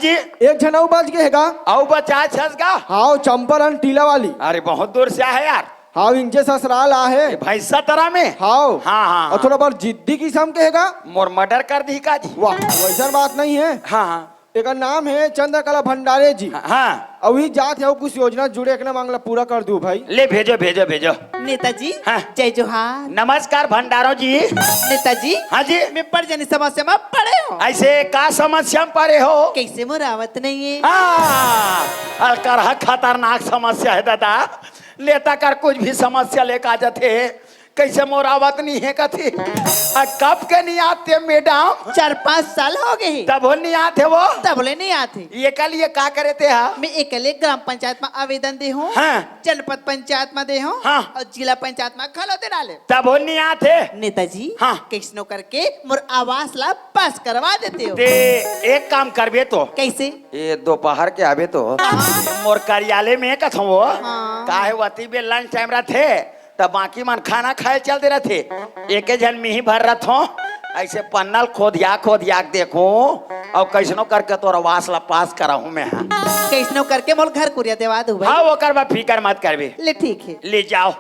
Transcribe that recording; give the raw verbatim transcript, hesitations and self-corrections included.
जी। एक झन अउ बच गे हे गा। अउ बचाय छस गा? हाव, चंपारण टीला वाली। अरे, बहुत दूर से आहे यार। हाव, इंजे ससुराल आहे। ये भैंसा तरा में? हाव। हाँ, हाँ, अउ हाँ। थोड़ा बहुत जिद्दी किसम के हे गा। मोर मर्डर कर दिही का जी? वाह, वैसन बात नहीं है। हाँ, हाँ। एकर नाम हे चंद्रकला भंडारे जी। हाँ, हाँ। अउ वही जात हे, अउ कुछ योजना जुड़े, एकने मांग ला पूरा कर दू भाई। ले भेजो, भेजो, भेजो। नेताजी, हाँ। जय जोहार। नमस्कार भंडारो जी। नेताजी, हाँ जी। मैं बड़ जनी समस्या में पड़े हों। ऐसे का समस्या में पड़े हो? कैसे मोर आवत नहीं है? हाँ, अरे करहा खतरनाक समस्या है दादा। नेता कर कुछ भी समस्या लेके आ जाथे। कैसे मोर आवत नहीं है कथे? आ, कब के नहीं आथे मैडम? चार पाँच साल हो गे हे। तब हो नहीं आथे वो? तब ले नहीं आथे। ये कल ये का करे ते हा? मैं एकले ग्राम पंचायत में आवेदन दे हों। हाँ। जनपद पंचायत में दे हों। हाँ। अउ जिला पंचायत में घलो दे डाले। तब हो नहीं आथे। नेताजी, हाँ। कैसनो करके मोर आवास ला पास करवा देते हो। ते एक काम करबे तो। कैसे? ये दोपहर के आबे तो। हाँ। मोर कार्यालय में कथों वो। हाँ। काहे वती बे लंच टाइम रथे, त बाकी मन खाना खाए चल दे रथे। एके झन मिही भर रथों, ऐसे पन्नल खोदिया खोदिया के देखूं, अउ कैसनो करके तोर आवास ला पास कराहूं मैं, हाँ। कैसनो करके मोर घर कुरिया देवा दू भाई। हाँ, ओकर बा फिकर मत करबे। ले ठीक है। ले जाओ।